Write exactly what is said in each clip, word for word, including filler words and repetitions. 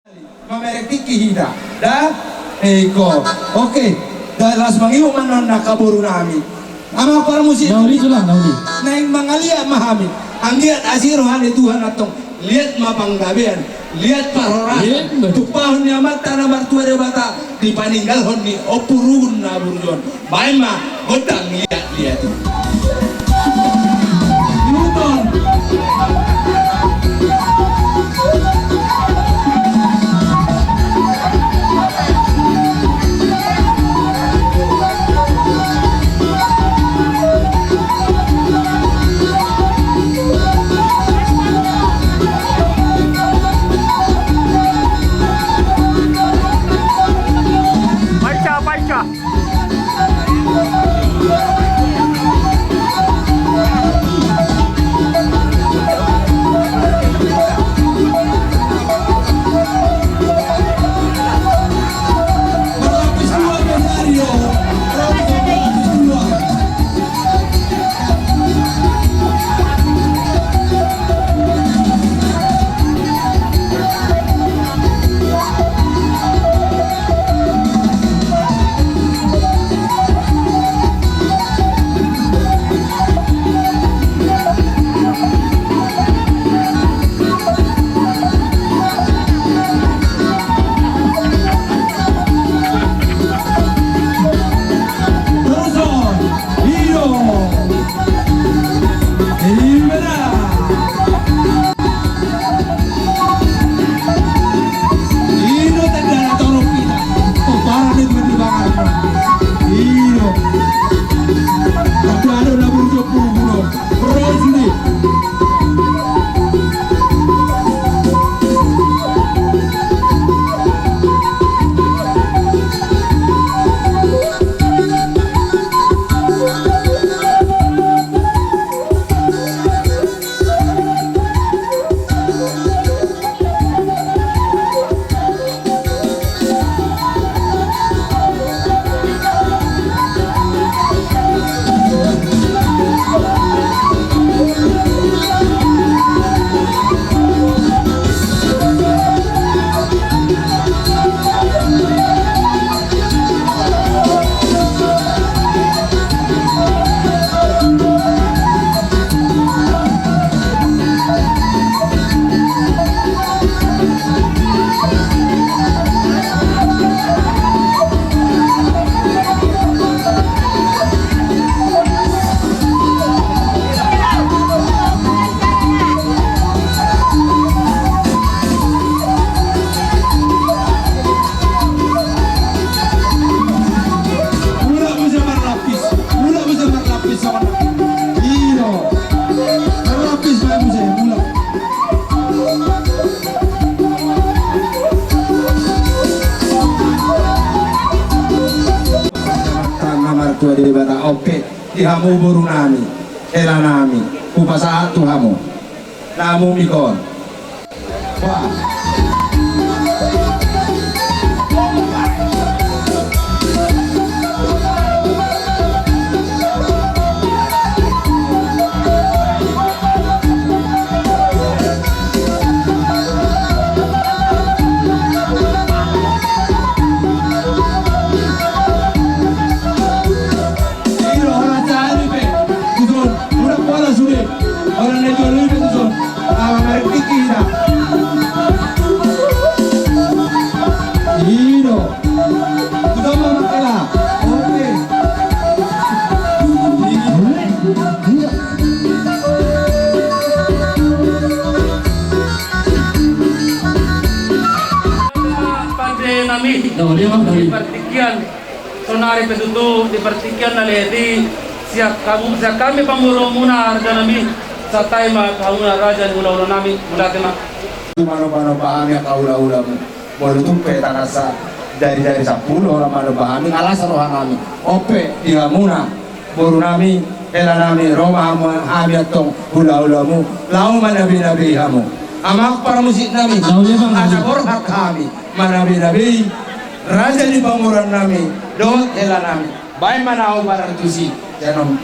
Mamereng tingki hita da. Eko. Oke. Da las mangihut ma annon angka boru nami. Amang parmusik. Nauli sudah, nauli. Naeng mangaliat ma hami. Anggiat asi roha ni Tuhan antong. Liat ma panggabean, liat parhorasan. Iya, betul. Tumpahon ni Amanta na martua Debata, dipaninggalhon ni ompu Ruhun na burju on. Baen ma gondang liat-liat i. Newton. Paika, paika. Mulak muse marlapis, mulak muse marlapis songon i do. Marlapis ma muse, mulak. Tama martua Debata, ope di hamu boru nami, hela nami, hupasahat tu hamu. Namu mikon. Wah. Iro, holan sahali pe. Tuson, udah kuala sude. Holan na jolo pe tuson. Awa marikiki hita. Iro. Tuson ma makela. Oke. Iya. Pande nami. Tahu dia, Bang, dari di partingkian. Saonari pe tutu di partingkian na lehet i, sian hamu, sian hami parboruonmuna raja nami, santabi ma tu hamuna raja ni hulahula nami, mauliate ma. Manobanomba hami angka hulahulamu, molo tung pe tangasa jarijari sampulu holan manobanomba hami, nga las roha nami, ope di hamuna boru nami, hela nami, ro ma hamu, hami antong hulahulamu, laho manabinabei hamu. Amang parmusik nami, asa borhat hami manabinabei raja ni parboruon nami dohot hela nami. Baen ma na hombar tusi, janom.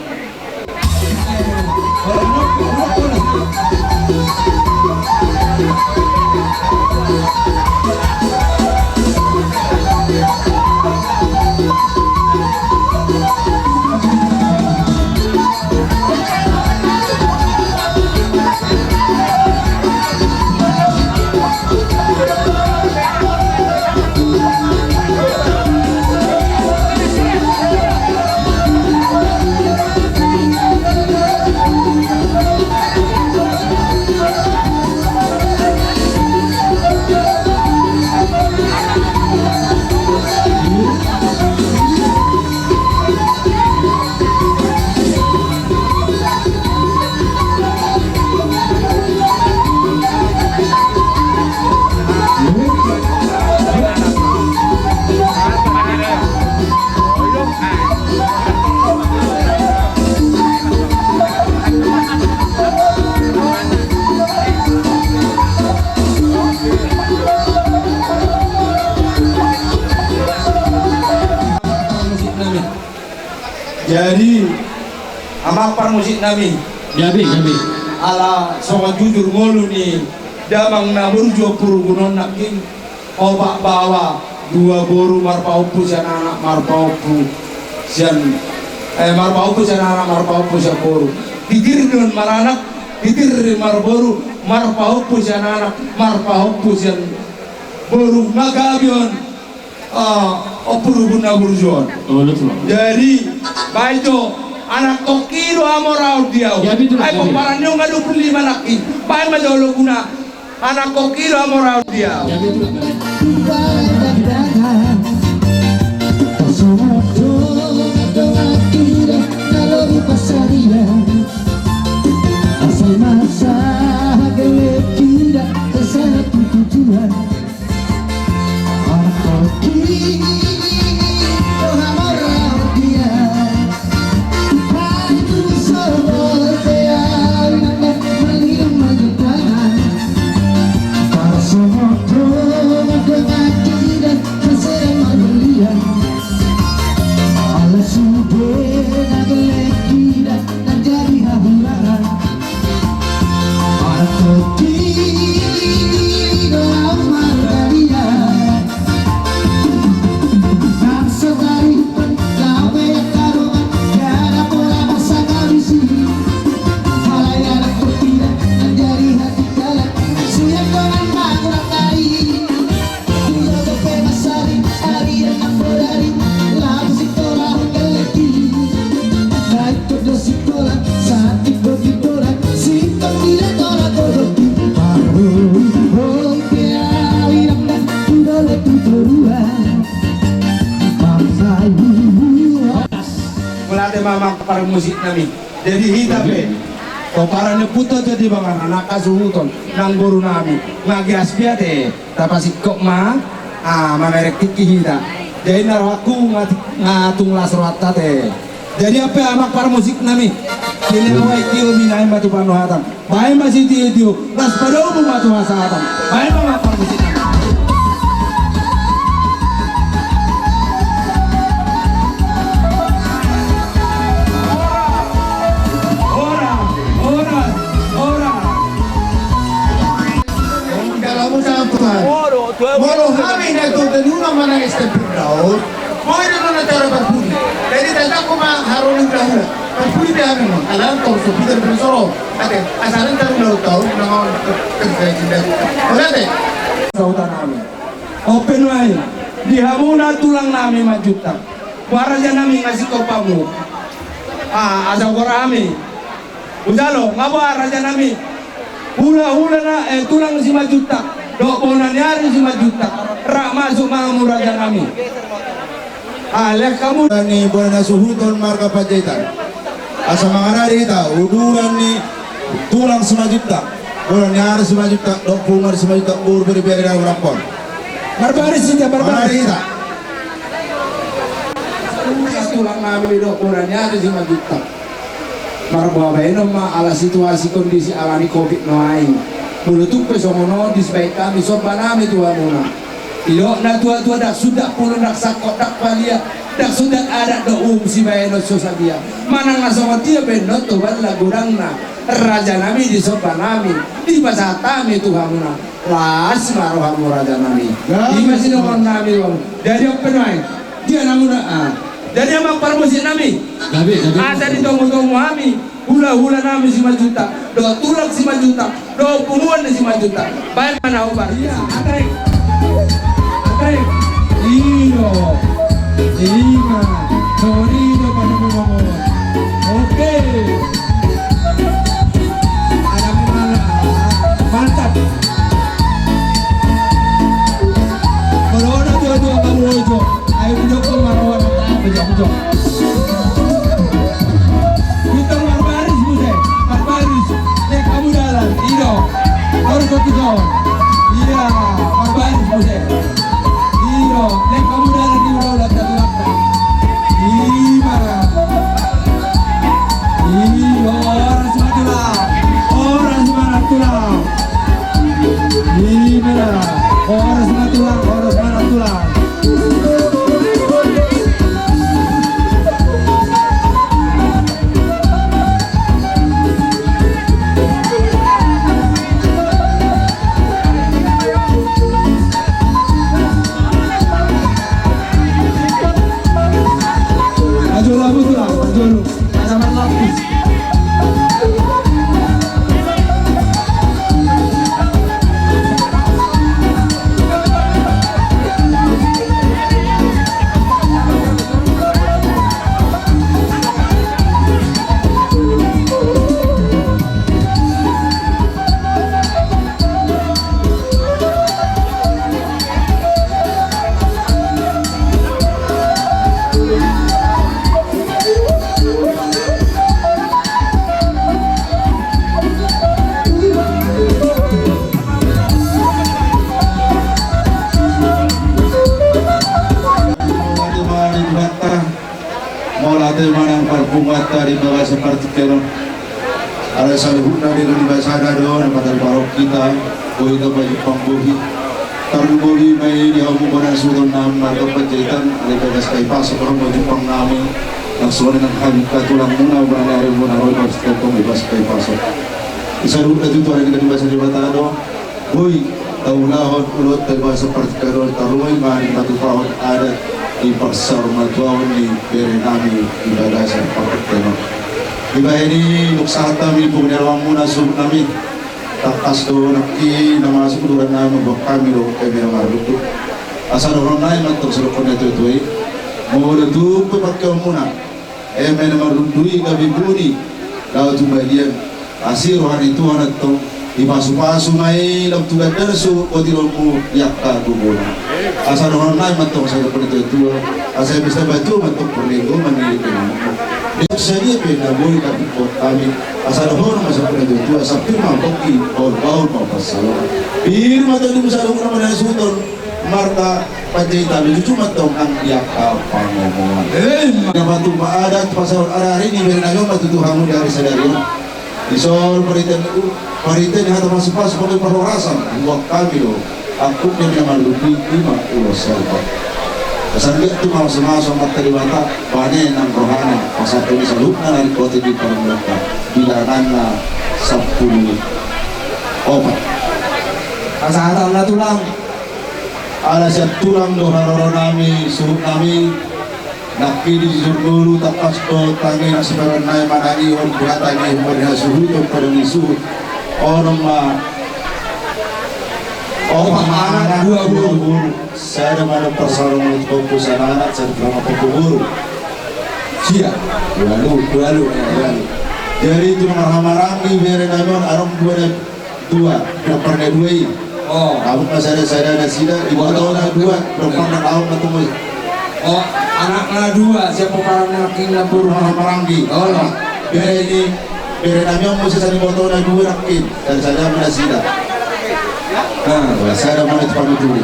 Jadi, amang parmusik nami. Jadi, jadi. Ala songon jujur ngolu ni damang na burju, ompuru gunonna nangkin. Opat baoa, dua boru, marpahompu sian anak, marpahompu sian, eh, marpahompu sian anak, marpahompu sian boru. Titir do on maranak, titir marboru, marpahompu sian anak, marpahompu sian boru. Nga gabe on, ah, ompuru gunonna burju on. Oh, betul. Jadi, baen jo, anak tongki do hamoraon di ahu. Ya, betul. Ai, pomparan ni on nga dua puluh lima nangkin. Baen ma jo olo guna. Anak tongki do hamoraon di ahu. Mauliate ma amang parmusik nami. Jadi hita pe, pomparan ni ompunta Johan di Bangara, nang hasuhuton, nang boru nami, nga gias pe ate. Tapasingkop ma, ah, mamereng tingki hita. Jadi na rohangku nga, nga tung las rohanta ate. Jadi ampe amang parmusik nami. Kini awai tio binaen ma tu panuhatan. Baen ma sitio-tio, las padomu ma tu hasahatan. Baen ma amang parmusik nami. Ora, ora, ora, ora. Dalam ucapan Tuhan. Molo hami na tu benua mana es tempur daun. Molo na cara parpudi. Jadi datang kuma haroni dahulu. Parpudi dia hami mo. Alam tau sopi dari Soro. Ate, asarin tahu lo tau na on. Oke ate. Sautan nami. Open wai. Di hamuna tulang nami Simanjuntak. Boha raja nami nga singkop hamu. Ah, asa boha hami. Ujalo, nga boha raja nami. Hula-hula na, eh, tulang Simanjuntak. Dohot bona ni ari Simanjuntak. Rap masuk ma hamu raja nami. Ah, lehon hamu. Ni bona na suhuton marga Panjaitan. Asa mangarade hita, uduran ni tulang Simanjuntak. Bona ni ari Simanjuntak, dohot bona ni Simanjuntak, boru bere-bere na hurang pon. Marbaris hita, marbaris. Mangarade hita. Tulang nami dohot bona ni ari Simanjuntak. Marboa baenon ma ala situasi kondisi ala ni covid nuaeng. Molo tung pe songon on dibaen hami somba nami tu hamuna. Didok na tua-tua ndang sundat pulu ndang sangkot ndang palia. Ndang sundat adat dohot uhum sibaenon so sadia. Manang na songon dia baenon toban la godangna. Raja nami disomba nami. Dipasahat hami tu hamuna. Las ma rohamu raja nami. Ima sinongon nami rohamu. Jadi ampe nuaeng. Dia namuna, ah. Jadi amang parmusik nami. Gabe, gabe. Asa ditomu-tomu hami. Hula-hula nami Simanjuntak. Dohot tulang Simanjuntak. Dohot punguan ni Simanjuntak. Baen ma na hombar. Iya, atrek. Atrek. Iyo. Ima. Songon i do panomu-nomu. Oke. Ada memang. Mantap. Molo na tua-tua hamu olo jo. Ayo, bujok, bujok, bujok. Bintang marbaris muse, marbaris. Lehon hamu dalan, i do. Harus satu jam. Iya, marbaris muse. I do, lehon hamu dalan di ula-ula tatu lakta. Ima. Ima. Punguanta di bagasan partingkian on. Ala saluhutna di bagasan on, na patar parok hita, boi tapajumpang bohi. Tarlumobi ma i di hamu bona suhutonnami marga Panjaitan, ala di bagasan Kalipaso, hamu jumpang nami. Langsung nang hami hatulang muna, bona ni ari muna, ro di bagasan Kalipaso. Di saluhutna tutu ala di bagasan Debata do. Boi taulahon ulaonta di bagasan partingkian on, tarlumobi ma di patupahon adat di parsaurmatuaon ni berenami di bagasan partingkian on. Dibahen i, dung sahat hami pungu ni roha muna suhutnami, tangkas do nangkin na masuk tu hami, mambuat hami do eme na marlundu. Asa dohonon nami ma antong songon na nidok ni natuatua i, molo tung pe pangkeon muna eme na marlundu i gabe buni laho tu balian, asi roha ni Tuhan antong, dipasupasu ma i lam tu gandana suhut botironmu di angka gogona. Asa dohonon nami ma antong songon na nidok ni natuatua, asa bisa batu ma antong parlinggoman ni lelengmu. Di sadia pe na boi tarhimpuhon hami, asa dohonon ma songon na nidok ni natuatua, sampir ma pongki, baol-baol ma pansalongan. Pir ma tondimuna saluhutna marga suhut on, marga Panjaitan, lucu ma antong nang di angka pangomoan. Emma. Na patupa adat pasahat ari ni berenami on ma tutu hamu di ari sadari on. Dison parinta ni, parinta ni hata pasupasu, panggabean parhorasan, buat hami do angkup ni na marlundu i, ima ulos sarupa. Asa anggiat tung mamasu-masu Amanta Debata, bane nang rohana, pasahathon ni saluhutna na ringkot i di parmulanta, bilanganna sampulu opat. Pasahaton ma tulang. Ala sian tulang do haroronami, suhutnami. Nangkin di jujur ngolu tangkas do tangi na siparan nai manangihon, buat tangi humbari hasuhuton pada ni suhut. Onom ma. Opat ma anak, dua boru. Sada ma na parsaurmatuaon, sada anak, sada tulang, opat boru. Sia. Ualu, ualu, ualu. Jadi tu na marhahamaranggi berenami on, adong dua na dua, pinompar na dua i. Oh. Ahu ma sada-sada nasida, ibotona dua, pinompar na ahu ma tumu. Oh, anakna dua, siapa parang nangkin na boru? Parang-paranggi. Oh. Bere ni, berenami on muse sada ibotona dua nangkin, sada-sada ma nasida. Nah, sada ma na tu panuturi.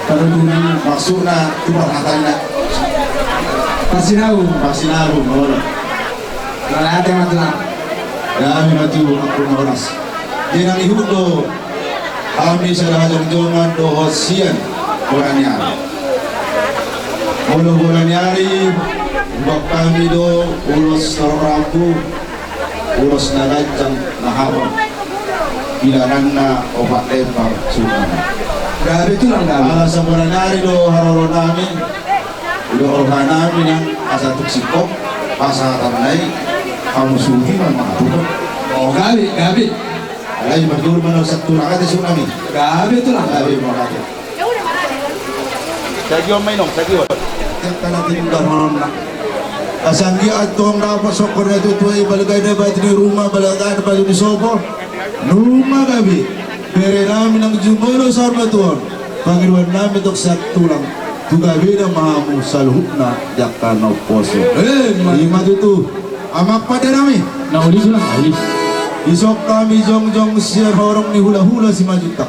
Panuturi maksudna tu parhatana. Parsinabu. Parsinabu, molo. Mauliate ma tulang. Dame ma tu angka na horas. Di na ihut do hami sada hajongjongan dohot sian bona ni ari. Molo bona ni ari, hubaen hami do ulos na rambu, ulos na ganjang na habang. Bilanganna opat lembar suhutnami. Gabe tulang, gabe. Ala sian bona ni ari do haroronami. Didok rohanami nang asa tung singkop pasahatanna i, hamu suhut i ma mangaturhon. Oh, gabe, gabe. Alai marjolo ma na sian tulang ate suhutnami. Gabe tulang. Gabe, mauliate. Sagion ma inong, sagion. Tiap tanah tinggal horonna. Asa anggiat antong dapot songon na tutu i, balga na batu ni ruma, balga na batu ni sopo. Nunga gabe. Berenami nang jumolo saur matua on, pangidoannami tong sian tulang, tu gabena ma hamu saluhutna di angka na umposo. Eh, ma- Ima tutu, amang pandenami. Na uli tulang, na uli. Dison hami jongjong sian horong ni hulahula Simanjuntak.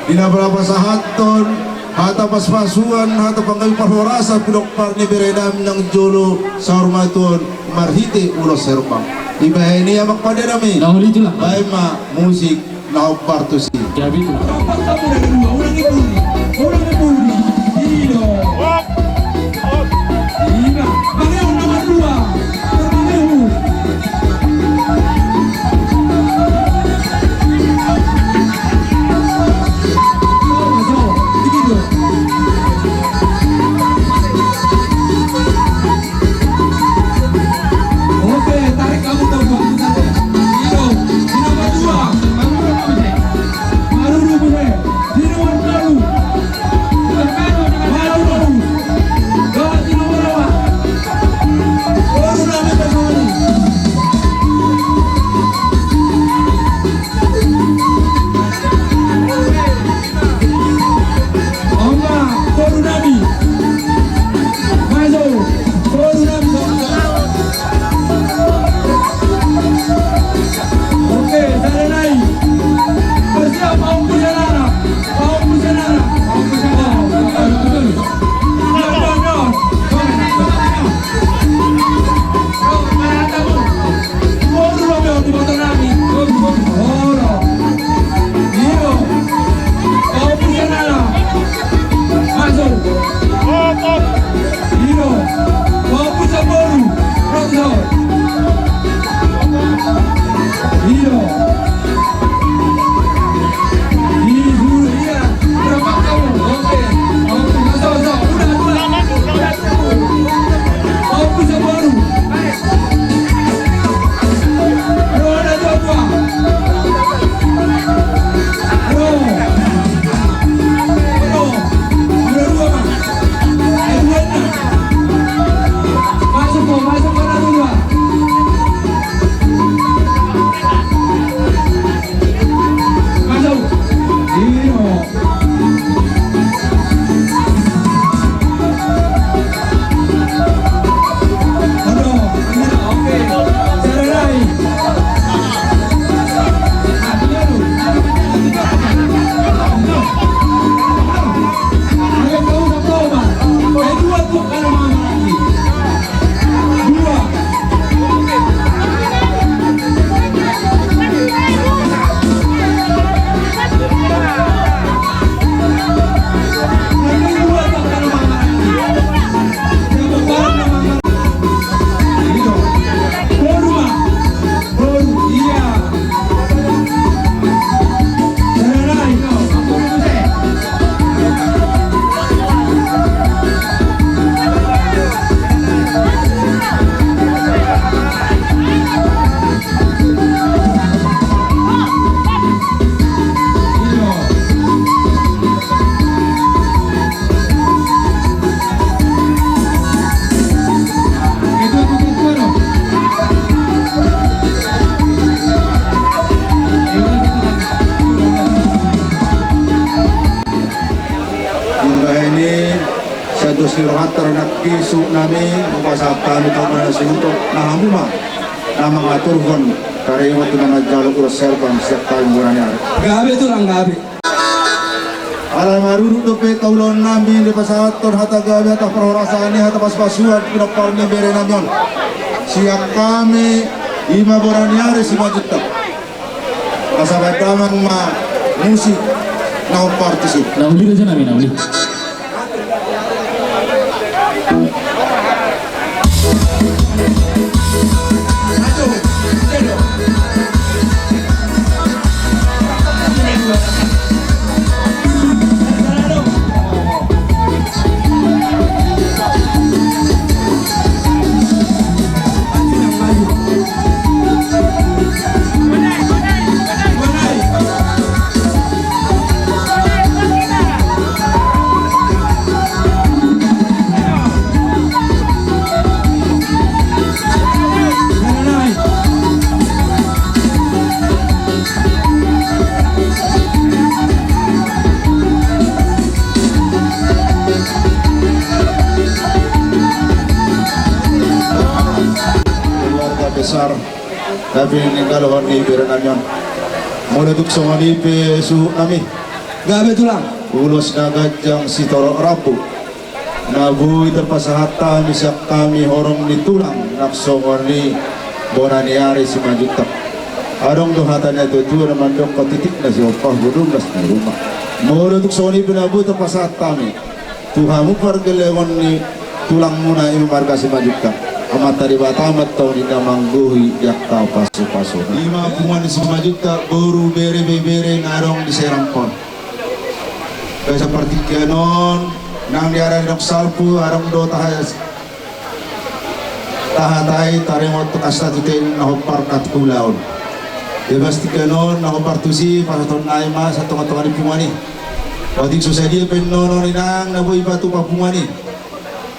Di na pasahathon hata pasupasu, hata panggabean parhorasan, pinompar ni berenami nang jolo saur matua on marhite ulos herbang. Dibahen i amang pandenami. Na uli tulang. Bahen ma musik. Na hombar tusi. Jadi tulang. Oke, tarik kamu, Bang. Ini dong, ini nomor dua. Kamu nomor dua. Baru dulu, eh. Ini nomor dua. Sirohanta ro nangkin suhut nami, hupasahat hami tu hamuna na suhut, na hamu ma na mangaturhon, taringot tu na manjalo ulos herbang sian hami bona ni ari. Gabe tulang, gabe. Alai marudut dope taulahon nami, dipasahathon hata gabe, hata parhorasan i, hata pasupasuan, pinompar ni bere nami on. Sian hami, i ma bona ni ari Simanjuntak. Asa baen damang ma musik na hombar tusi. Na uli raja nami, na uli. Keluarga besar na pininggalan ni bere nami on. Molo tung songon i pe suhut nami. Gabe tulang. Ulos na ganjang sitorop rambu. Na boi tarpasahat hami sian hami horong ni tulang, nang songon i bona ni ari Simanjuntak. Adong do hata ni natuatua na mandok, titik na sihompar, hudul las ni ruma. Molo tung songon i pe na boi tarpasahat hami tu hamu pargellengon ni tulangmuna i ma marga Simanjuntak. Amanta Debata ma antong na manggohi di angka pasupasuna. I ma punguan ni Simanjuntak, boru, bere, ibebere na adong di Serampon. Gabe sapartingkian on, nang di ari ni salpu, adong do taha, tahatai taringot tu kasta tu ten na hombar angka tu ulaon. Di bagasan tingki on na hombar tusi, pasahaton nami ma sian tongatonga ni punguan i. Otik so sadia pe nono ni nang na boi patupa punguan i.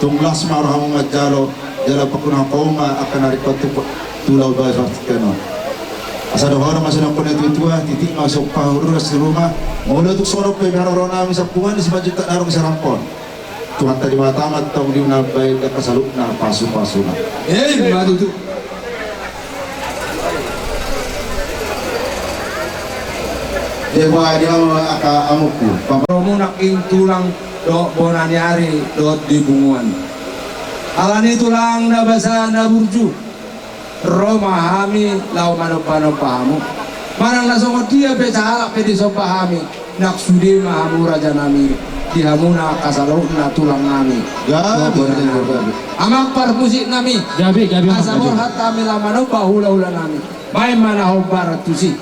Tung las ma rohamu manjalo, jala panggunahon hamu ma angka na ringkot tu, tu ulaon bagas partingkian on. Asa dohonon ma songon na nidok ni natuatua, titik ma sihompar, hudul las ni ruma. Molo tung songon on pe haroro nami sian punguan ni Simanjuntak na adong di Serampon. Tuhanta Debata ma antong di na baen di angka saluhutna pasupasuna. Eh, ma tutu. Dia buat dia angka amukku. Pamoruonmu nangkin tulang dohot bona ni ari dohot di punguan. Alani tulang na basa na burju, ro ma hami laho manombanomba hamu. Manang na songon dia pe sahalak pe disomba hami, nang sude ma hamu raja nami, di hamuna angka saluhutna tulang nami. Gabe, gabe, gabe. Amang parmusik nami. Gabe, gabe, amang. Asa gabe. Borhat hami laho manomba hulahula nami. Baen ma na hombar tusi.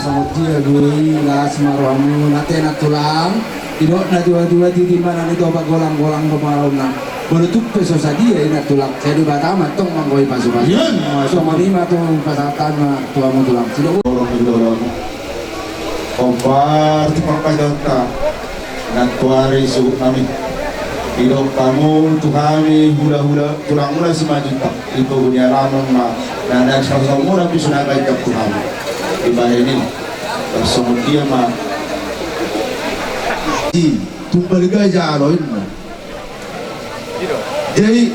Songon dia do i, las ma rohamu, ate nang tulang. Didok natuatua, titik ma na nitopa, golanggolang do pangarahutna. Molo tung pe so sadia i nang tulang, sai Debata ma antong manggohi pasupasu. Songon i ma antong pasahat ma tu hamu tulang. Sidok. Hombar tu parpajonta nantoari suhut nami. Didok hamu tu hami hulahula tulangmuna Simanjuntak, di pogu ni alaman ma na naeng sasomuna pisu na baen tu hami. Dibahen i, songon dia ma. Tumbal gaja alo inna. Jadi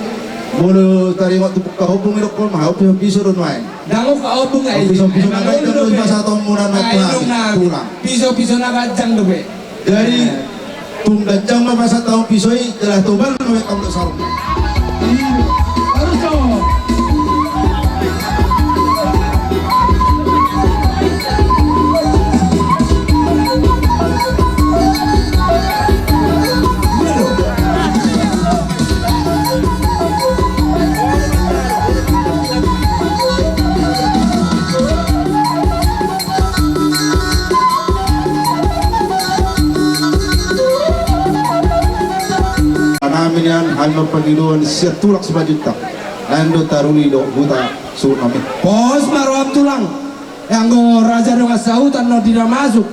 molo taringot tu buka hobung i dokkon ma, hobung piso do nuaeng. Ndang buka hobung ai. Piso-piso na ganjang do pasahatonmuna na tulang. Piso-piso na ganjang do be. Jadi tung ganjang ma pasahaton piso i, jala tobal ma be tong do sarung. Harus do. Nami nian hami marpangidoan sian tulang Simanjuntak. Naeng do taruli do huta suhut nami. Pos ma roham tulang. Anggo raja dongan sahuta annon di na masuk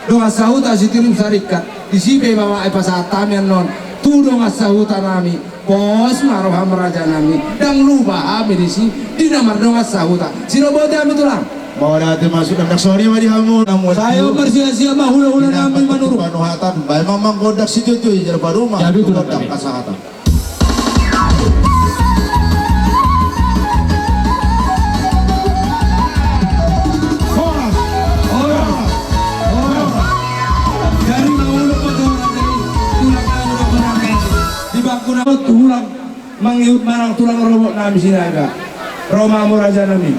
dongan sahuta sitirup saringkat, disi pe ma pasahat hami annon tu dongan sahuta nami. Pos ma roham raja nami, ndang lupa hami disi di na mardongan sahuta. Siro bote hami tulang. Mauliate ma suda, ndang songon i ma di hamu. Sai marsiasiat ma hulahula nami Manurung. Panuhatan baen ma manggodak sitio-tio i jala padomu ma gondang pasahaton. Horas, horas, horas. Jadi manguluk ma tulang nami, tulang nami, tulang nami. Di bangku na tulang mangihut manang tulang rorobot nami Sinaga. Ro ma hamu raja nami.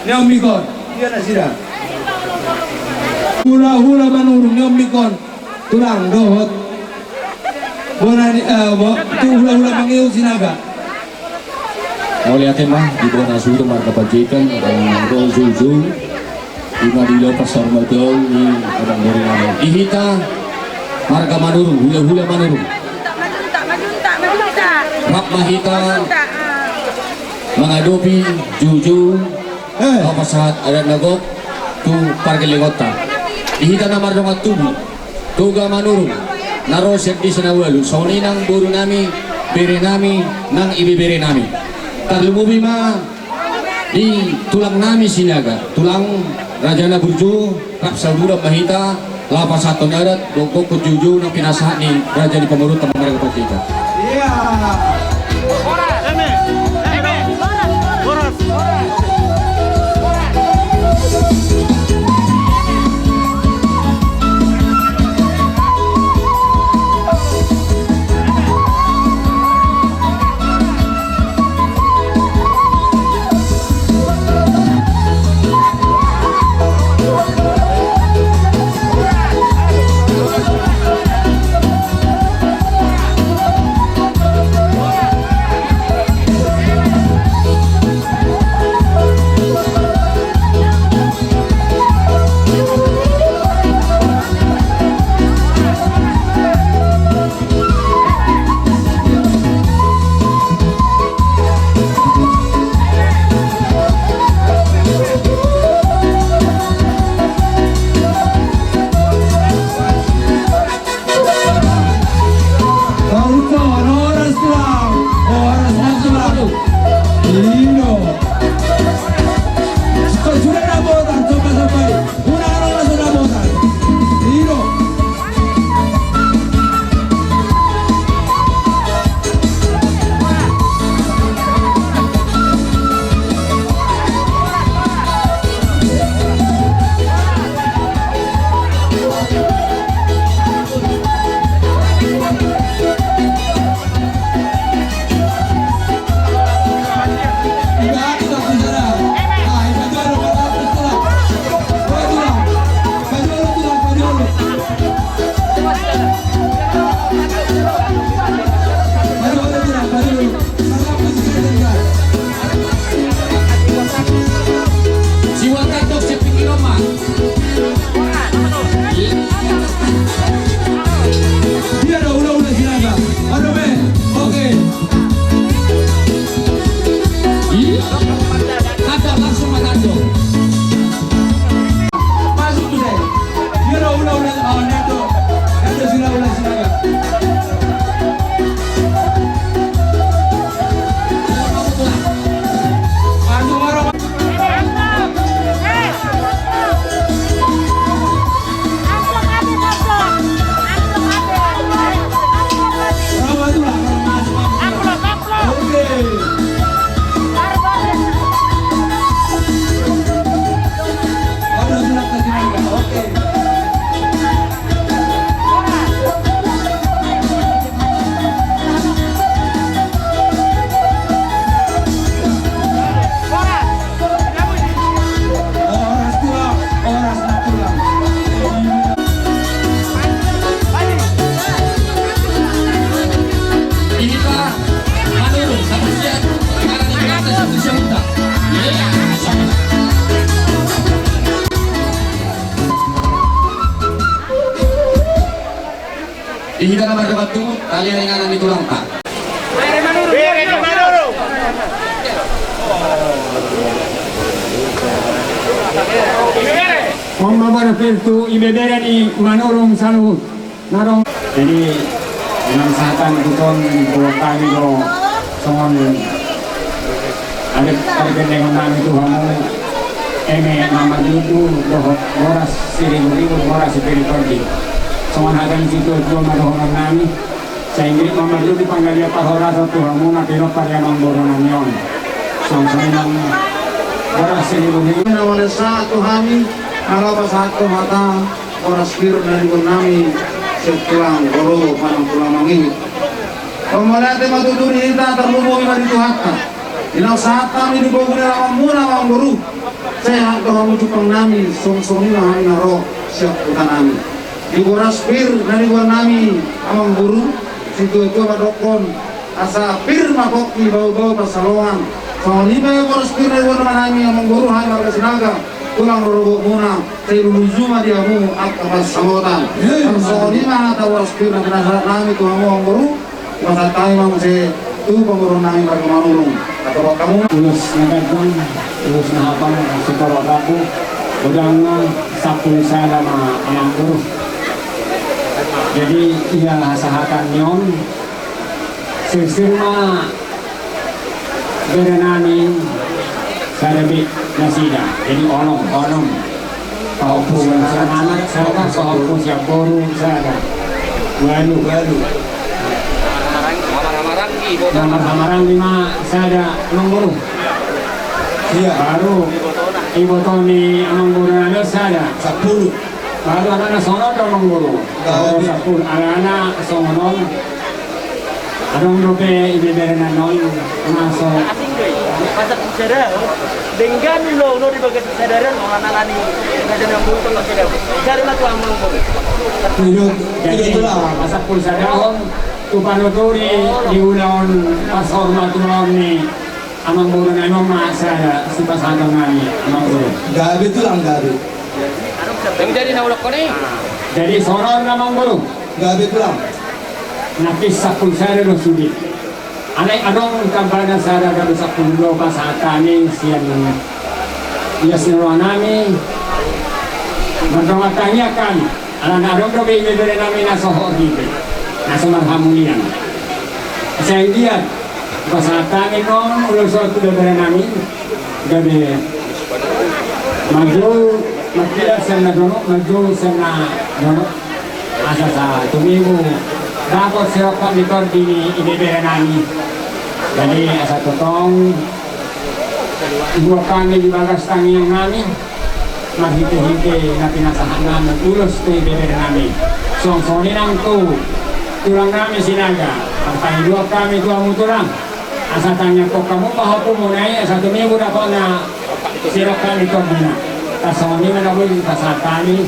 Nion mikon. Ia nasida. Hulahula Manurung, nion mikon. Tulang dohot bona ni, eh, bo-, tu hulahula mangihut Sinaga. Mauliate ma di bona suhut marga Panjaitan, eh, do joujou. Ima di lopas hormat ni abang boru nami. Di hita marga Manurung, hulahula Manurung. Rap ma hita mangadopi joujou. Eh. Pasahat adat na gok tu pargellengonta. Di hita na mardongan tubu, Toga Manurung, na ro sian desa na ualu, songon i nang boru nami, bere nami, nang ibebere nami. Tarlumobi ma di tulang nami Sinaga, tulang raja na burju, rap saluhutna ma hita, laho pasahathon adat, gokhon joujou na pinasahat ni raja ni pamoruonta marga Panjaitan. Ia. Di hita na mardokat tu, tali ari ngana ni tulangta. On ma bona pir tu ibebere ni Manurung saluhut. Narong. Jadi, dengan sahatan tuson buat kami do songon adat pargandengonnami tu hamu, eme na marludu dohot boras siribu-ribu, boras sipir-pir di. Songon hata ni situa-tua ma dohononnami, sai ingkon ma marludu panggabean parhorasan tu hamu na pinompar ni amangborunami on. Songon songon i nang boras siribu-ribu. Na mauliate sahat tu hami, na laho pasahathon hata boras pir na dibege nami sian tulang rorobot manang tulang mangihut. Mauliate ma tutu di hita, tarlumobi ma di Tuhanta. Di na sahat hami di boru ni alamanmuna, amangboru. Sehat do hamu jumpang nami, songon songon i ma hami na ro sian huta nami. Di boras pir na dibege nami, amangboru, situa-tua mandokkon, asa pir ma pongki, bau-bau pansalongan. Songon i ma boras pir na dibege nami, amangboru, hami marga Sinaga, tulang rorobotmuna, sai lului ma di hamu angka pansamotan. Songon i ma hata boras pir na pinasahat nami tu hamu, amangboru. Pasahat hami ma muse tu pamoruon nami marga Manurung. Atau kamu? Ulos na gajang, ulos na hapal, sitorop rambu, godangna sampulu sada ma, amangboru. Jadi, ia hasahatan ni on, sirsir ma bere nami sada be nasida. Jadi onom, onom. Pahompu sada, sada, pahompu sian boru sada. Ualu. Ualu. Na marhahamaranggi ma sada, amangboru. Ia. Baru iboto ni amangboru nami sada. Sampulu. Baru alana songon on do, amangboru. Sampulu. Alana songon on. Adong dope ibebere na naeng, na so. Asing do i. Masa bicara, denggan lo, lo di bagas kesadaran, orang nalani, raja nambung, tolong tidak. Cari matu amang, Bang. Jadi, asa pulsa dahon, tu panuturi, di ulaon, pas hormat ulaon ni, amangboru nami on ma sada, sipasahaton nami, amangboru. Gabe tulang, gabe. Yang jadi na ulok koni? Jadi, songon on, amangboru. Gabe tulang. Nangkin sampulu sada do sude. Alai adong tambana sada gabe sampulu dua pasahat hami sian ias ni roha nami. Mardongan tangiang hami. Alana adong dope ibebere nami na so hot dope. Na so marhamulian. Sai dia pasahat hami non ulos on tu ibebere nami. Gabe manjou, marpilak sian na donok, manjou sian na donok. Asa satumibu dapot sirongkap ni tondi ni ibebere nami. Jadi asa tongtong dua hami di bagas tangiang nami, marhitehite na pinasahat nami ulos tu ibebere nami. Songon songon i nang tu tulang nami Sinaga, martangi dua hami tu hamu tulang. Asa tangiangkon hamu ma hampungmuna i, asa tumibu dapotna sirongkap ni tondina. Tarsongon i ma na boi pasahat hami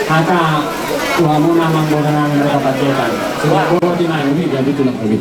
hata tu hamuna amangboru nami na marhapatetan. Sudah boti nami jadi tulang kami.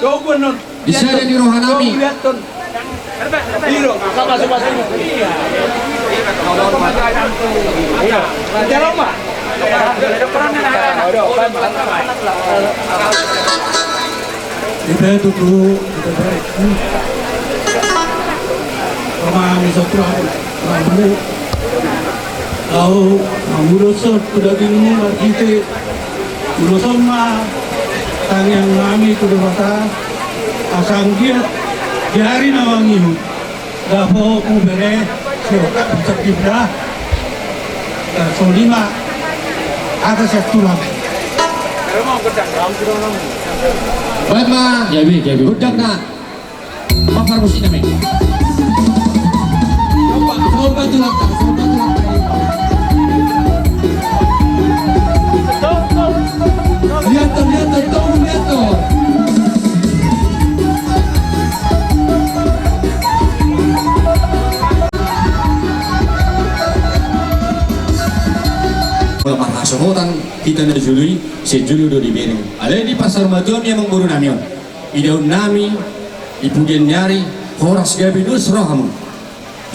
Di sada ni roha nami. Ita tutu, ita baik. Pamami sopra, pamami. Au, manguloshon tu dagingmu marhite. Uloshon ma tangiang nami tu Debata. Asa anggiat di ari na mangihut. Dapot mubere, sehat, bisa kibra. Dan songon i ma, asa sehat tulang. Baik ma. Gabe, gabe. Godang na. Mampar musik nami. Sobat tulang, sobat tulang. Lihat tuh, lihat tuh, tuh, lihat tuh. Molo marhasohotan hita na jolo i, sian jolo do dibereng. Alai di pasaur matua ni amangboru nami on, idaon nami, di pudian ni ari, horas gabe dos rohamu.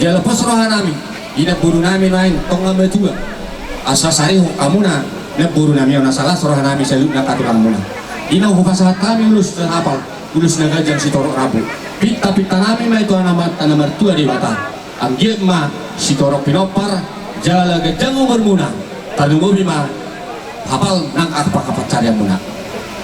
Jala pos roha nami, di namboru nami nuaeng tonga matua. Asa sarihon hamuna namboru nami on, asa las roha nami saluhutna angka tulangmuna. Di na hupasahat hami ulos na hapal, ulos na ganjang sitorop rambu. Pintapinta nami ma i tu Amanta na martua Debata. Anggiat ma sitorop pinompar, jala ganjang umurmuna. Tarlumobi ma hapal nang angka pansarianmuna.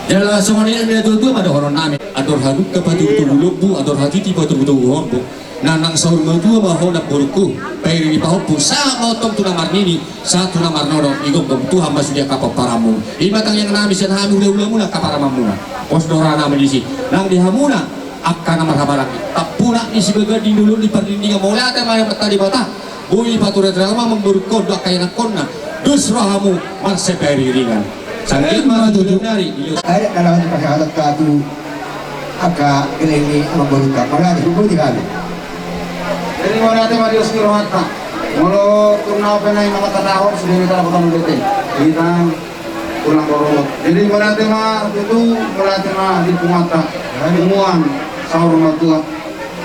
Jala songon i na tuatua ma dohonon nami. Andor halumpang patogutogu lombu, andor hatiti patogutogu horbo. Nang saur matua ma ho namborungku, pairing ni pahompu, sahat ma antong tu na marnini, sahat tu na marnono, digomgom Tuhan ma sude angka pomparanmu. I ma tangiang nami sian hami hulahulamuna angka paramanmuna. Pos do roha nami disi, nang di hamuna angka na marhahamaranggi. Tampunak ni sibaganding, dolok ni parlindingan, mauliate ma di Amanta Debata. Boi pature-ture hamu amangborungkon dohot angka ianakkonna. Dos rohamu marsipairiringan. Sangkit ma tutu nari. Ae, na laho dipasahat hami tu angka geleng ni amangborungta. Mauliate, boi di hami. Jadi mauliate ma di ulos ni rohanta. Molo tung na ope nai mangkatai hot sude ni tara kota mudete. Hita tulang rorobot. Jadi mauliate ma tutu, mauliate ma di punguanta. Punguan saur matua.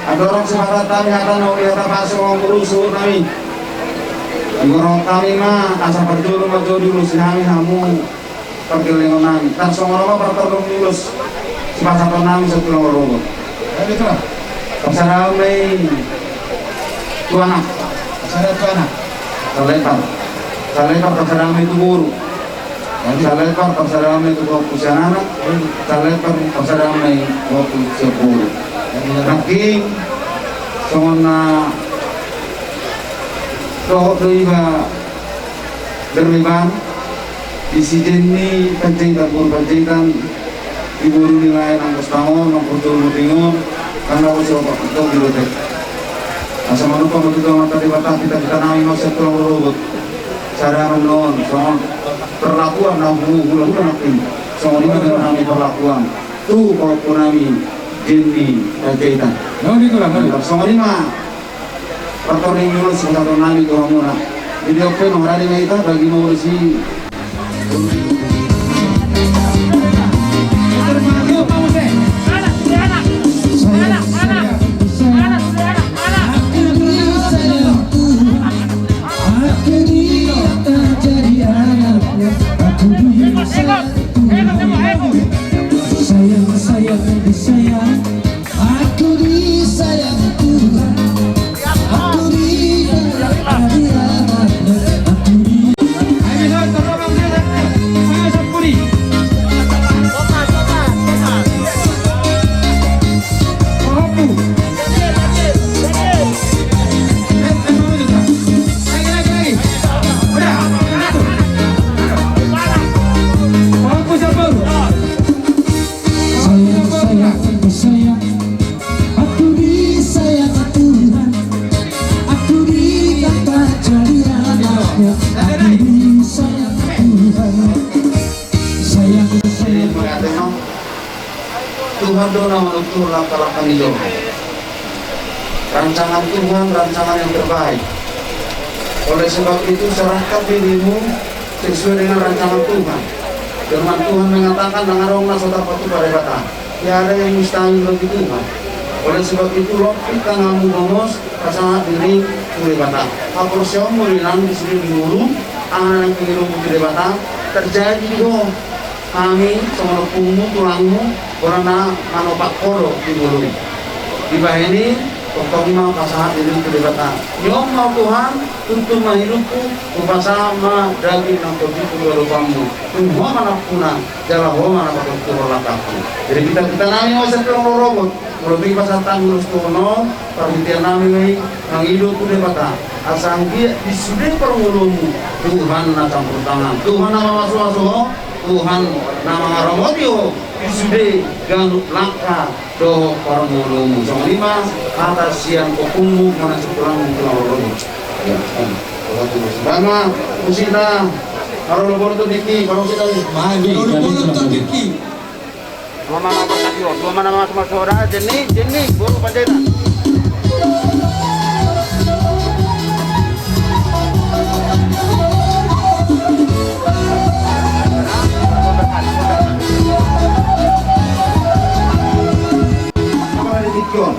Andorang sipasahat hami hata na uli, hata pasu, amangboru suhut nami. Digorahon hami ma asa parjolo ma jo diulosi hami hamu pargellengon nami. Tarsongon on ma partorop ni ulos sipasahaton nami sian tulang rorobot. Parserahan ma i tu anak. Parserahan tu anak. Salepar. Salepar parserahan ma i tu boru. Salepar parserahan ma i tu pahompu sian anak. Salepar parserahan ma i tu pahompu sian boru. Nangkin songon na dohot do iba berlebihan di si Jenny Panjaitan, boru Panjaitan. Di boru ni lae nang Bos Tangon, nang Porto Lumodingon, nang na Bos Opak, nang di Lotek. Asa manumpak ma tutu Amanta Debata pintapinta nami ma sian tulang rorobot. Sada ma on, songon perlakuan na hu-, hulahula nangkin. Songon i ma jolo nami perlakuan tu pahompu nami Jenny Panjaitan. Songon i ma. Partorop ni ulos sipasahaton nami tu hamuna. Jadi oke, mangarade ma hita, bagi ma ulos i. Sayang, sayang, disayang. Aku disayang Tuhan. Aku diberkati anaknya. Aku di- Sayang, sayang, sayang. Aku disayang Tuhan. Aku dikata jadi anaknya. Aku disayang Tuhan. Sayang, sayang. Tuhan do na mangatur langkah-langkah ni jolma. Rancangan Tuhan, rancangan yang terbaik. Oleh sebab itu, serahkan dirimu sesuai dengan rancangan Tuhan. Firman Tuhan mengatakan, nang adong na so tarpatupa Debata. Tiada yang mustahil bagi Tuhan. Oleh sebab itu, lompit tanganmu gomos, pasahat dirim tu Debata. Haporseaonmu do inang di sude di ngolum, angka na nangkin dirobi tu Debata, terjadi di ho. Hami songon ompungmu, tulangmu, bona na manopak ho do di ngolum. Dibahen i, tongtong ma pasahat dirim tu Debata. Nion ma Tuhan, tuntun ma hidupku, hupasahat ma daging nang tondingku tu adopanmu. Tung ho ma nampuna, jala ho ma na patontuhon langkahku. Jadi pitar-pitar nami ma sian tulang rorobot, molo tung i pasahat hami ulos tu ho, parhitean nami ma i mangido tu Debata. Asa anggiat di sude parngoluonmu, Tuhan na campur tangan, Tuhan na mamasu-masu ho, Tuhan na mangaramoti ho, di sude ganup langkah dohot parngoluonmu. Songon i ma hata sian ompungmu, manang sian tulangmu, tulang rorobot. Ya, sama. Sama, musik na. Parolopolop tu tingki, parolopolop tu tingki. Parolopolop tu tingki. Dua mana, dua mana, mas, mas, ora, Jenny, Jenny, boru Panjaitan. Apa di tingki on?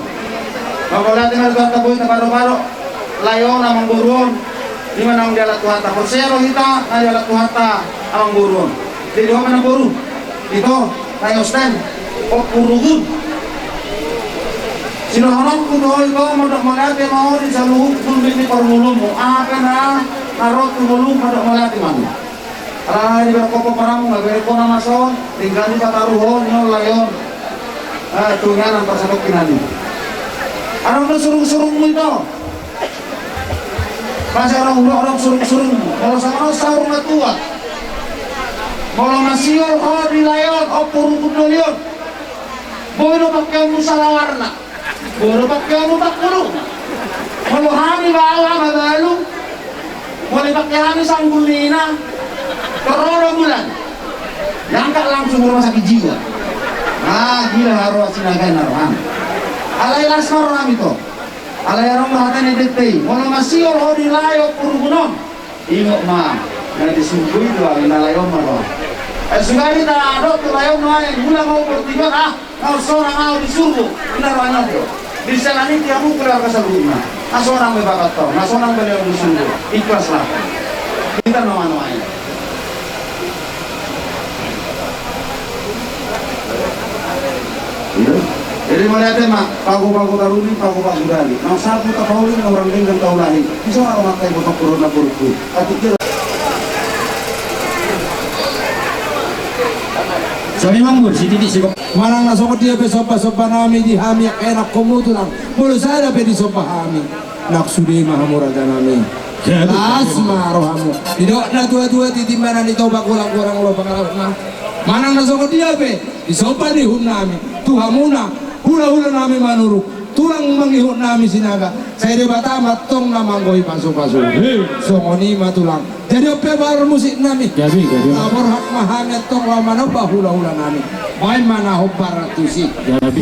Mauliate ma di Tuhanta, boi taparbaro lae on, amangboru on. I ma naung dialap Tuhanta, porsea do hita na dialap Tuhanta, amangboru on. Jadi ho ma, amangboru, ito, lae on, ompung rugun. Sidohononku do ho, ito, mandok mauliate ma ho di saluhut gulmit ni parngoluonmu. Aha pe na ro tu ngolum, mandok mauliate ma ho. Alai dibereng ho pomparanmu, nga bereng ho na masa on, tinggal dipataru ho, nion lae on. Ah, tu inganan parsatongkinan i. Adong do surung-surungmu, ito. Masa adong, adong surung-surungmu. Molo saur matua, molo masiol ho di lae on, ompung rugun doli on, boi do pangkeonmu sala warna. Boi do pangkeonmu pangkulu. Molo hami baoa mabalu, molo dipangke hami sanggul ni ina, torro do bulan, diangkat langsung rumah sakit jiwa. Ah, gila, haroa Sinaga na roham. Alai las ma roham, ito. Alai adong do hata ni dente i, molo masiol ho di lae, ompung rugun on, ingot ma, na di surgo i do, na lae on ma roham. Eh, sugari ta adok tu lae on nuaeng, mula ma ho portibi, ah, na sonang ahu di surgo, ninna rohana do. Di sialan i tiap keluarga saluhutna, na sonang be bapak to, na sonang be lae on di surgo. Ikhlaslah. Hita na manuaeng. Iya. Jadi mauliate ma, pago-pago taruli, pago-pago dali. Naung sapu tapauli, naung randeng taulahi. Di so ro mangkai botong korona burukku. Ati kira. Sami manggur, sititi sikop. Manang na songon dia pe somba-somba nami di hami angka ianakhonmu, tulang. Molo sada pe disomba hami, nang sude ma hamu, raja nami. Las ma rohamu. Didok na tua-tua, titi ma na nitoba, golang-golang lobang rauhna. Manang na songon dia pe disomba ni ihut nami tu hamuna, hula-hula nami Manurung, tulang mangihut nami Sinaga, sai Debata ma antong na manggohi pasu-pasu. Hei. Songon i ma, tulang. Jadi on pe, baru musik nami. Jadi, jadi. Na borhat ma hami antong laho manomba hula-hula nami. Baen ma na hombar tusi. Jadi.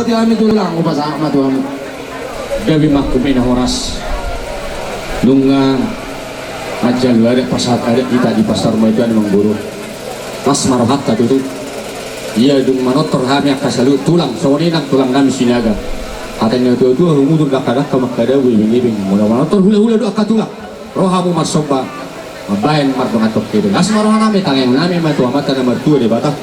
Hami tulang, hupasahat ma tu hamu. Gabe ma hamu na horas. Nunga manjalo adat, pasahat adat hita di Pasar Maituan, amang boru. Las ma rohanta tutu. Ia dung manortor hami angka saluhut tulang, songon i nang tulang nami Sinaga. Hata ni natuatua, humundul dangkadangka, mangkadao ebeng-ebeng. Molo manortor hula-hula do angka tulang, ro hamu marsomba, mambahen mardongan tongtong. Las ma roha nami, tangihon nami ma tu Amanta na martua Debata.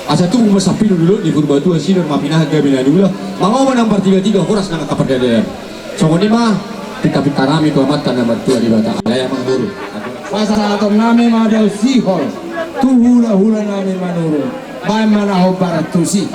Asa tubu ma sampilu ni dolok ni Purbatua, sinur ma pinahan gabe na niula, mangomo nang martigatiga, horas nang angka pardalanan. Songon i ma pinta-pinta nami tu Amanta na martua Debata. Alai amang boru, pasahaton nami ma do sihol tu hula-hula nami Manurung. Bahen ma na hombar tusi.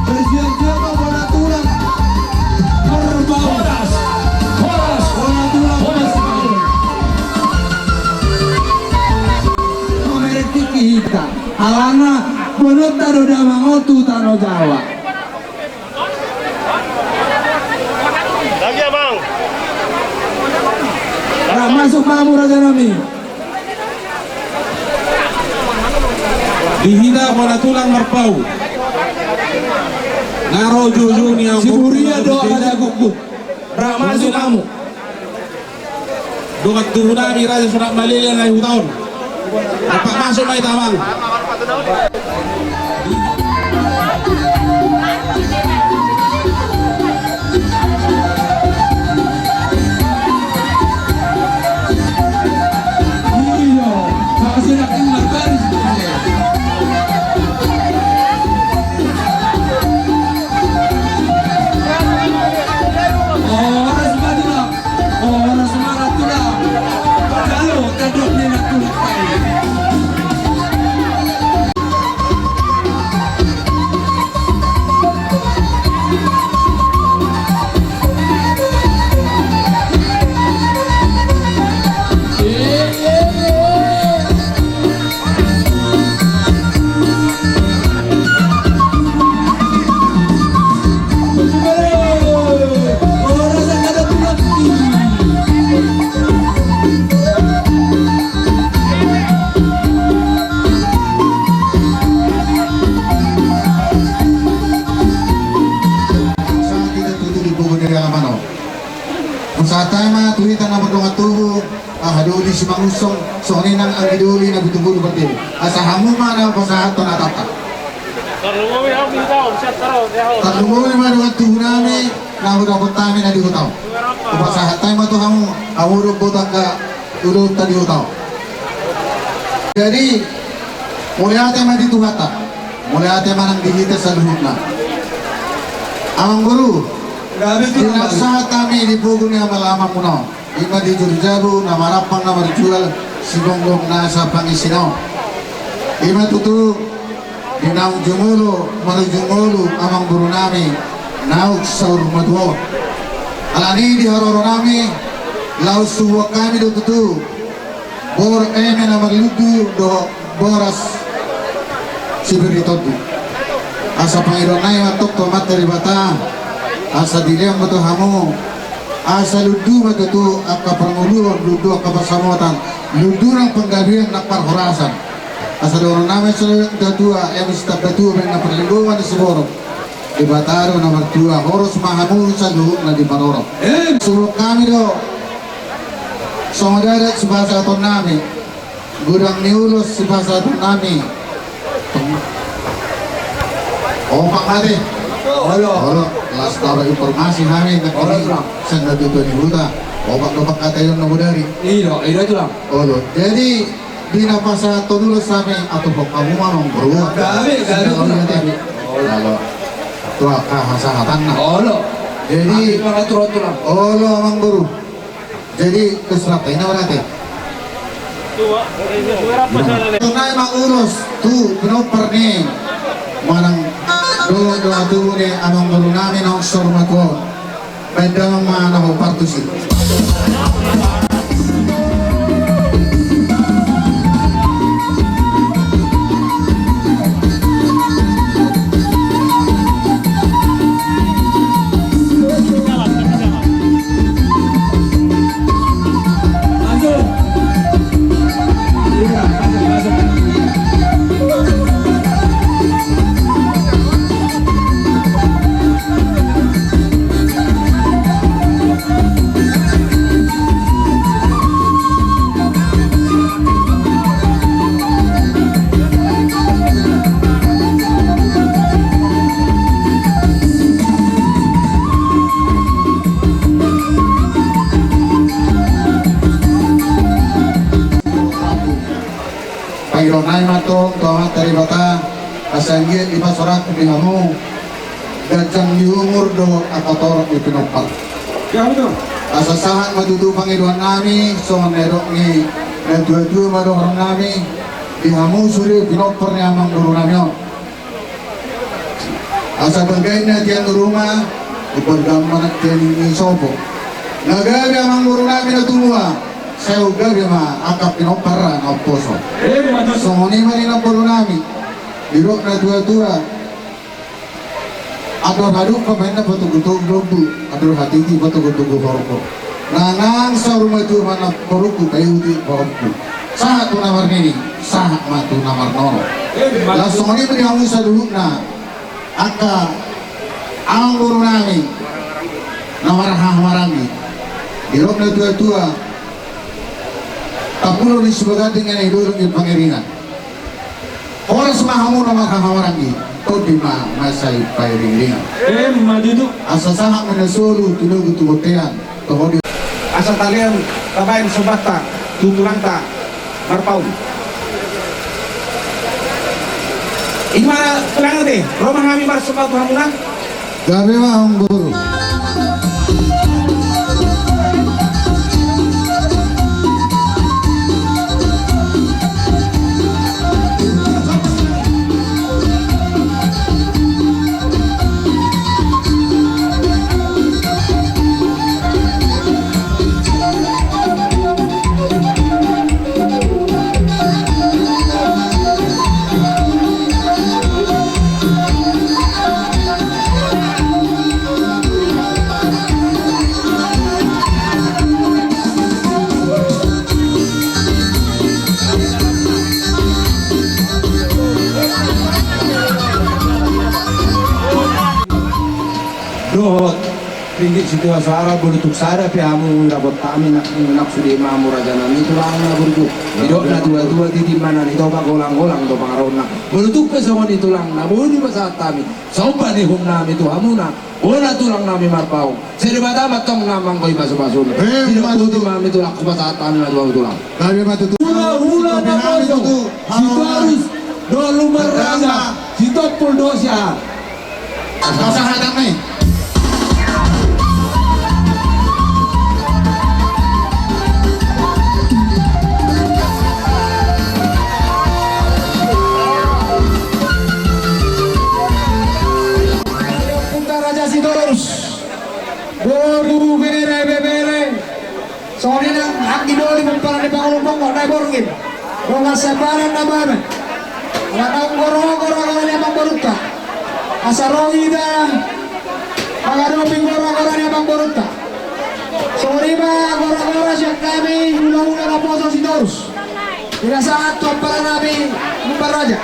Bersiap-siap ma bona tulang. Horas, horas, bona tulang, horas. Mamereng tingki hita. Alana bononta do damang on tu Tano Jawa. Lagi, Abang. Ra masuk ma hamu, raja nami. Di hita bona tulang Marpau. Na ro joujou ni Siburia do, raja gukguk. Ra masuk ma hamu. Dongan tubu nami Raja Sunat Malele na di huta on. Dapat masuk ma hita, Amang. Horas ma tulang. Horas ma tulang. Jalo tandok ni na tulang. Pasahat hita tutu di pogu ni alaman on. Pasahat hita ma tu hita na mardongan tubu, aha, doli Simangunsong, songon i nang anggi doli na Butubulu Pardede. Asa hamu ma na pasahathon hatanta. Tarlumobi ma dongan tubu nami na hudapot hami na di huta on. Hupasahat hami ma tu hamu, hamu do boto angka ulaonta di huta on. Jadi, mauliate ma di Tuhanta, mauliate ma nang di hita saluhutna. Amang boru, di na sahat hami di pogu ni amal-amalmuna on. Ima di jurjabu na marampang na marjual, sigomgom nasa pangisina on. Ima tutu di naung jumolo marujung ngolu amang boru nami, naung saur matua on. Alani di haroro nami, laos subuan hami do tutu boras eme na marlundu dohot boras sipir ni tondi. Asa pangidoan nami ma tongtong tu Amanta Debata, asa dilehon ma tu hamu, asa lundu ma tutu angka parngoluon, lundu angka pansamotan, lundu nang panggabean nang parhorasan. Asa dohonon nami songon na nidok ni natua-tua, eme sitamba tua baen na parlinggoman ni siborok. Debata do na martua, horas ma hamu saluhutna di parorot. Suhut hami do songon adat sipasahaton nami. Godang ni ulos sipasahaton nami. Ompak mate. Olo. Olo, las taba informasi hami, olo, nangkin, Tulang. Sanga tutu ni huta. Obat-obat kata yon na bodari. Ilo, ilo, Tulang. Olo. Jadi, di na pasahat tolu lo same, atau pok kamu mah, Amangboru. Gabe, gabe, Tulang, gabe. Olo. Tua kahasahatanna. Olo. Jadi, olo, Amangboru. Jadi, keserap ini berarti. Tunai ma ulos tu pinompar ni manang do, do atu ni Amangboru nami na sor ma tuo. Baik damang ma na ho partusi. Paido nai ma tong tu Amanta Debata, asa anggiat dipasorahon di hamu ganjang ni umur dohot angka torop ni pinompar. Asa sahat ma tutu pangidoan nami, songon na nidok ni natuatua ma dohonon nami, di hamu sude pinompar ni Amangboru nami on. Asa banggain na tiang ruma, ubar gambar tiang ni sopo. Na gabe Amangboru nami na tumua, sai gabe ma angka pinompar na umposo. Songon i ma ninna boru nami, didok natuatua. Andor hadungka ma inna patogutogu lombu, andor hatiti patogutogu horbo. Nanang saur matua ma na porungku, paihut i pahompu. Sahat tu na marnini, sahat ma tu na marnono. Laos songon i ma di hamu saluhutna, angka amangboru nami na marhahamaranggi. Didok natuatua, tapulo ni sibaganding, na i dolok ni pangiringan. Horas ma hamu na marhahamaranggi, tondi ma masa i pairingiringan. Emma tutu. Asa sahat ma na solu tinogu tu bontean, toho di. Asa talean tabaen sombanta tu tulangta Marpaung. I ma tulang ate, ro ma hami marsomba tu hamuna. Gabe ma amangboru. Dohot ringgit sitio soara, molo tung sada pe hamu dapot hami, nang sude ma hamu raja nami, tulangna burju. Didok natuatua, titi ma na nitopa, golang-golang do pangarahutna. Molo tung pe songon i tulangna, boi dipasahat hami somba ni uhum nami tu hamuna, bona tulang nami Marpaung. Sai Debata ma tong na manggoi pasupasu. Didok boti ma hami tulang, hupasahat hami ma tu hamu tulang. Hula-hula naposo Sitorus dohot Lumban Raja, Sitompul dohot Siahaan. Pasahat hami. Punta Raja Sitorus, boru bere bebere. Songon i nang anggi doli pomparan ni pangolom bongot na i borngin. Dongan siambaran na bamen. Ala naung goro-goro ni amangborunta. Asa ro hita mangadopi goro-goro ni amangborunta. Songon i ma goro-goro sian hami hula-hula naposo Sitorus. Pinasahat tu ampara nami Lumban Raja.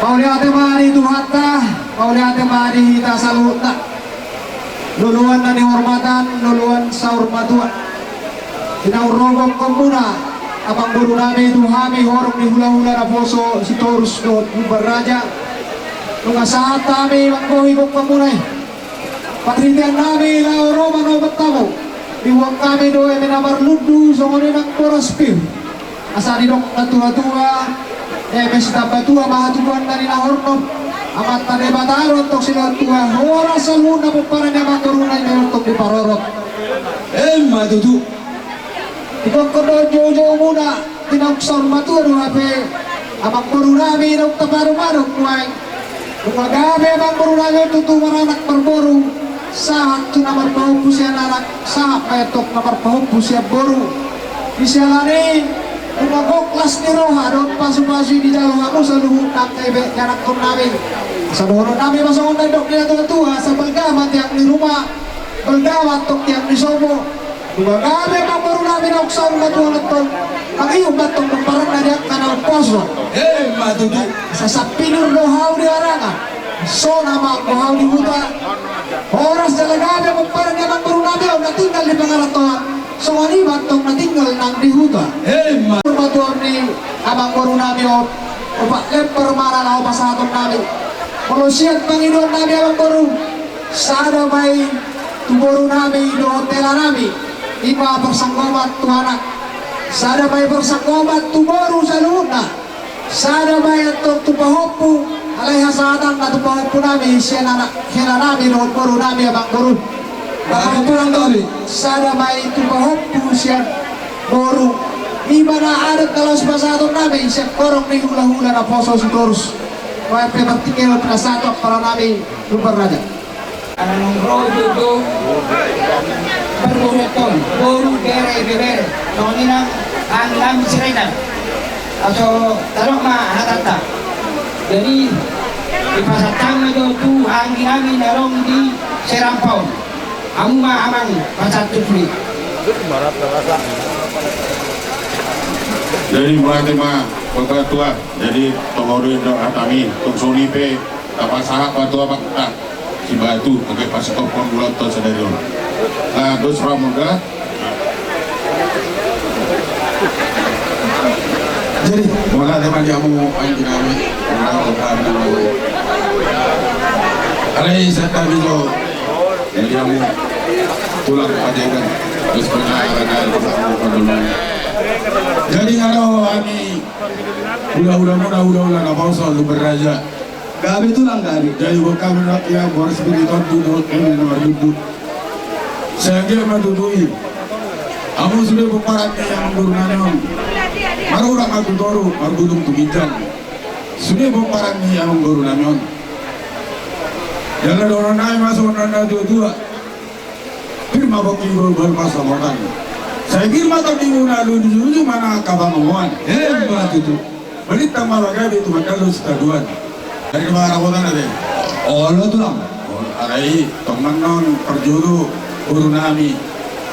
Mauliate ma di Tuhanta, mauliate ma di hita saluhutna. Loloan na nihormatan, loloan saur matua. Di na umgokhon muna amangboru nami tu hami horong ni hulahula naposo Sitorus dohot Lumban Raja. Nunga sahat hami manggohi gokhon muna i. Parhitean nami laho ro manobat hamu, diboan hami do eme na marlundu songon i nang boras pir. Asa didok na tuatua, eme sitamba tua ma hatubuan na ninahornop. Amanta Debata do antong silehon tua, horas saluhutna pomparan ni amangboruna i ma antong diparorot. Emma tutu. Digokhon do joujou muna, di naung saur matua do hape amangboru nami naung tapadomadom nuaeng. Nunga gabe amangboru nami on tutu maranak marboru, sahat tu na marpahompu sian anak, sahat ma i antong na marpahompu sian boru. Di siala ni i, nunga gok las ni roha dohot pasupasu i dijalo hamu saluhutna angka ianakhon nami. Asa dohonon nami ma songon na nidok ni natuatua, asa balga ma tiang ni ruma, balga ma antong tiang ni sopo. Nunga gabe amangboru nami naung saur matua on antong, mangihuthon pomparanna di angka na umposo. Emma tutu. Asa sampinur do hau di harangan, sona ma anggo hau di huta. Horas jala gabe pomparan ni amangboru nami on na tinggal di pangarantoan, songon i ma antong na tinggal nang di huta. Emma. Saur matua ni amangboru nami on, opat lembar ma na laho pasahaton nami. Molo sian pangidoan nami amangboru, sada ma i tu boru nami dohot hela nami, i ma parsanggoman tu anak. Sada ma i parsanggoman tu boru saluhutna. Sada ma i antong tu pahompu, alai hasahatanna tu pahompu nami sian anak hela nami dohot boru nami amangboru. Sada ma i tu pahompu sian boru. I ma na adat na laho sipasahaton nami sian horong ni hulahula naposo Sitorus. Baen pe partingkian pinasahat tu ampara nami Lumban Raja. Ala naung ro joujou parboruon, boru, bere, ibebere, songon i nang anggi nami Siregar. Asa tadok ma hatanta. Jadi dipasahat ma jo tu anggi nami na adong di Serampon. Hamu ma amang pasahat tu sude. Jadi mauliate ma, Bapak Tua. Jadi tongon i do hatami, tung songon i pe tapasahat ma tu amanta Sibatu, oke, pasitop pon bulan ton sadari on. Nah, dos ramon da. Jadi mauliate ma di hamu anggi nami. Alai santa biso. Jadi hamu tulang Pajagan. Terus pernah ada. Jadi nga ro hami hulahula muna, hulahula naposo Lumban Raja. Gabe tulang, gabe. Jadi buat kami rakyat boras pir i tontu dohot eme na marlundu. Sai anggiat ma tutu i. Hamu sude pomparan ni amangboru nami on, marurat ma tu toru, margulung tu ginjang. Sude pomparan ni amangboru nami on. Jala dohonon nami ma songon na tuatua. Pir ma pongki, boru ma pansamotan. Sai pir ma tondimuna, lujuluju ma nang angka pangomoan. Emma tutu. Balintang ma pagabe, tumandangkon sitadoan. Jadi na mangarapotan ate. Olo tulang. Alai tong manang parjolo boru nami.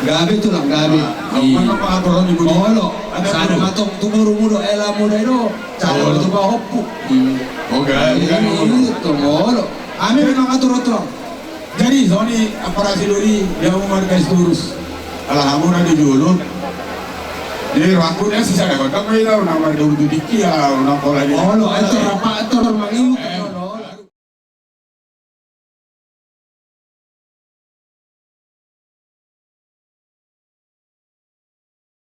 Gabe tulang, gabe. Tong manang pangaturhon ni budi. Olo. Sada ma tong tu borumu dohot helamu do i do. Sada ma tu pahompu. O gabe. Tong olo. Hami mangatur tulang. Jadi songon i ampara Sidoli, dia hamu marga Sitorus. Ala hamu na di jolo. Jadi rohangku dia sisada gondang ma i do, na marga Bututingki, ala unang pola di. Olo, etor apa, etor mangihut.